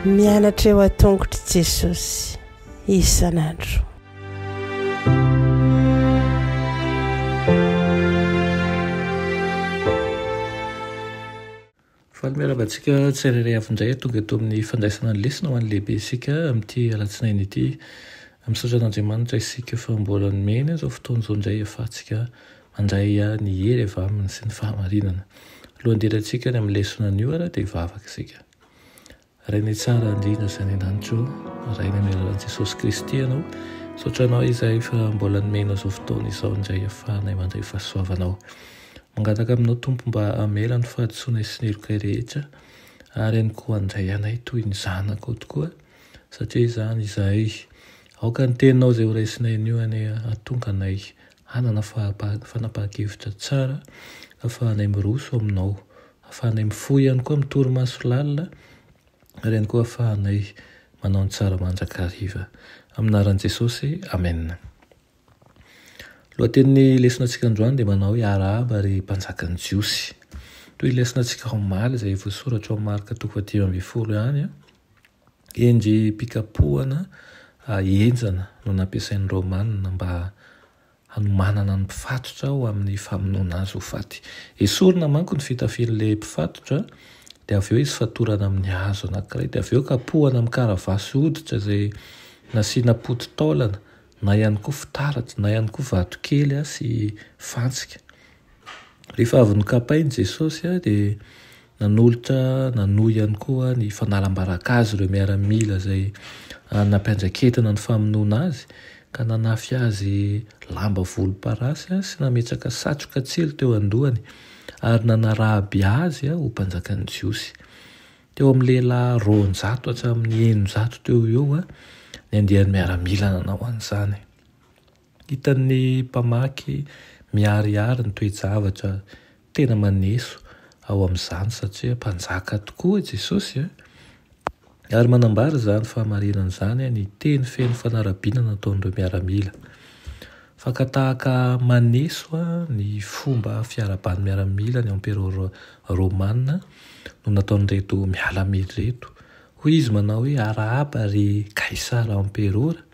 Mianatra eo an-tongotr'i Jesosy isan'andro. Faly miarahaba antsika tsirairay avy indray tonga eto amin'ny fandraisana ny lesona ho an'ny lehibe isika amin'ity alatsinainy ity. Misaotra an'Andriamanitra isika fa mbola nomeny izao fotoana izao indray ahafahantsika mandray ny hery avy aminy sy ny fahamarinana. Alohan'ny hidirantsika any amin'ny lesona anio ary dia hivavaka isika. Rainay tsara indrindra izay any an-danitra ô, Rainay amin'ny alalan'i Jesosy Kristy Ianao, misaotra Anao izahay fa mbola nomenao izao fotoana izao indray ahafahanay mandray fahasoavanao. Mangataka aminao Tompo mba hamela ny fahadisoanay sy ny helokay rehetra ary ihany koa handray anay toy ny zanakao tokoa satria izany izahay. Aoka ny teninao izay horaisinay anio anie hahatonga anay hanana fanapahan-kevitra tsara ahafahanay miroso aminao Ahafahanay mifoha ihany koa amin'ny torimaso lalina ary ihany koa ahafahanay manao ny tsara mandrakariva. Amin'ny anaran'i Jesosy, Amen. Lohatenin'ny lesonantsika androany dia manao hoe Arahaba ry mpanjakan'ny Jiosy. Toy ny lesonantsika omaly izay voasoratra ao Marka toko faha-15 ihany, endri-pikapohana henjana no nampiasain'ny Romanina mba hanomanana ny mpifatotra ho amin'ny famonoana azy ho faty. Esorina manko ny fitafian'ilay mpifatotra, dia avy eo izy fatorana amin'ny hazo anankiray, dia avy eo kapohana amin'ny karavasy hoditra izay nasiana poti-taolana na ihany koa fitaratra na ihany koa vatokely sy fantsika. Rehefa avy nokapain'i Jesosy dia nanolotra nanohy ihany koa ny fanalam-baraka azy ireo miaramila izay nampiandraiketina ny famonoana azy ka nanafy azy lamba volomparasy sy nametraka satroka tsilo teo an-dohany ary nanaraby azy ho mpanjakan'ny Jiosy. Teo amin'ny lehilahy 200 hatramin'ny 600 teo ho eo ny andian'ny miaramila nanao an'izany. Hitan'ny mpamaky miharihary ny toe-javatra tena maneso ao amin'izany satria Mpanjaka tokoa i Jesosy ary manambara izany fahamarinana izany ny teny feno fanarabiana nataon'ireo miaramila. Fakan-tahaka maneso ny fomba fiarahaban'ny miaramila ny emperora romana no nataon'ireto miaramila ireto. Hoy izy manao hoe, Arahaba ry Kaisara emperora.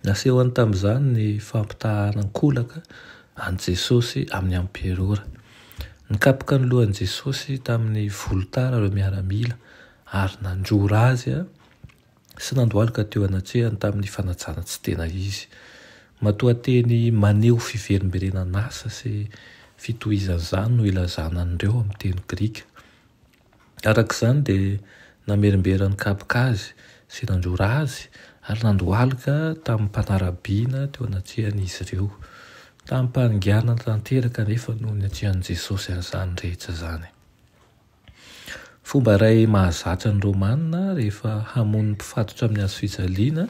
Nasehony tamin'izany ny fampitahana an-kolaka an'i Jesosy amin'ny amperora. Nikapoka ny lohan'i Jesosy tamin'ny volotara ireo miaramila ary nandrora azy sy nandohalika teo anatrehany tamin'ny fanajana tsy tena izy. Matoanteny maneho fiverimberenan'asa sy fitohizan'izany no ilazana an'ireo amin'ny teny grika. Araka izany dia namerimberina nikapoka azy sy nandrora azy ary nandohalika tamim-panarabiana teo anatrehan'izy ireo. Tamim-pahanginana tanteraka anefa no niatrehan'i Jesosy an'izany rehetra izany. Fomba iray mahazatra ny Romana rehefa hamono ny mpifatotra amin'ny hazo fijaliana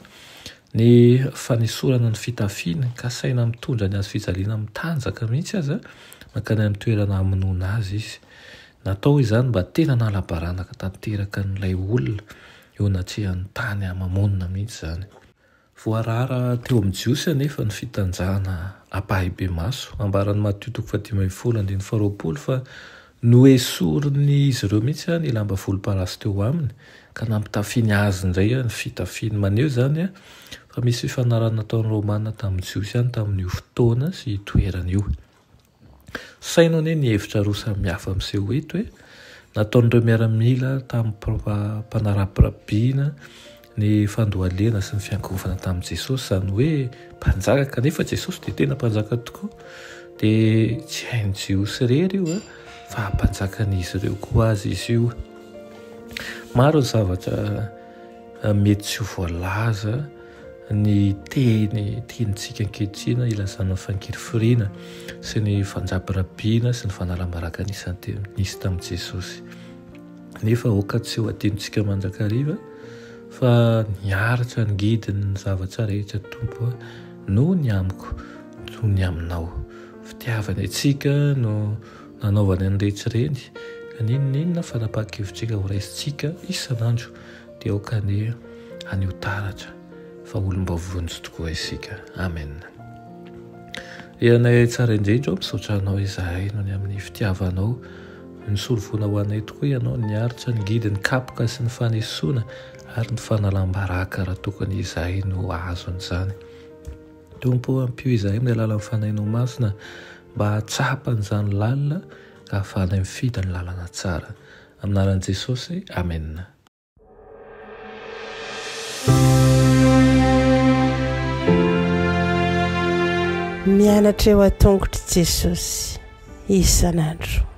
ny fanesorana ny fitafiany ka asaina mitondra ny hazo fijaliana mitanjaka mihitsy aza mankany amin'ny toerana hamonoana azy izy. Natao izany mba tena hanala-baranaka tanteraka an'ilay olona eo anatrehan'ny tany ama-monina mihitsy izany. Voarara teo amin'ny Jiosy anefa ny fitanjahana ampahibemaso. Ambaran'i Matio toko fahadimy ambin'ny folo andininy faharoapolo fa noesorin'izy ireo mihitsy ny lamba volomparasy teo aminy ka nampitafiany azy indray ny fitafiany. Maneho izany fa misy fifanarahana nataon'ny Romana tamin'ny Jiosy ihany tamin'io fotoana sy toerana io. Saino anie ny hevitra roa samihafa miseho eto e! Nataon'ireo miaramila tamim-panarabirabiana ny fandohalehana sy ny fiankohofana tamin'i Jesosy, izany hoe mpanjaka, kanefa Jesosy dia tena mpanjaka tokoa. Dia tsy hain'ny Jiosy irery io fa mpanjakan'izy ireo koa aza izy io. Maro ny zavatra mety tsy ho voalaza ny teny tiantsika ankehitriny ilazana ny fangirifiriana sy ny fanjabirabiana sy ny fanalam-baraka nisy tamin'i Jesosy. Nefa aoka tsy ho adinontsika mandrakariva fa niaritra ny ngidin'ny zavatra rehetra Tompo noho ny amiko, noho ny aminao. Fitiavany antsika no nanaovany an'iretsy ireny, ka n'inon'inona fanapahan-kevitrika horaisintsika isan'andro dia aoka anie haneho taratra fa olom-boavonjy tokoa isika. Amen. Ianay tsara indrindra ô, misaotra Anao izahay noho ny amin'ny fitiavanao. Nisolo voina ho anay tokoa Ianao, niaritra ny ngidy, ny kapoka sy ny fanesoana ary ny fanalam-baraka raha tokony izahay no hahazo an'izany. Tompo ô, ampio izahay amin'ny alalan'ny Fanahinao Masina mba hahatsapa an'izany lalina ka hahafahanay mifidy ny lalana tsara. Amin'ny anaran'i Jesosy, Amena. Mianatra eo an-tongotr'i Jesosy isan'andro.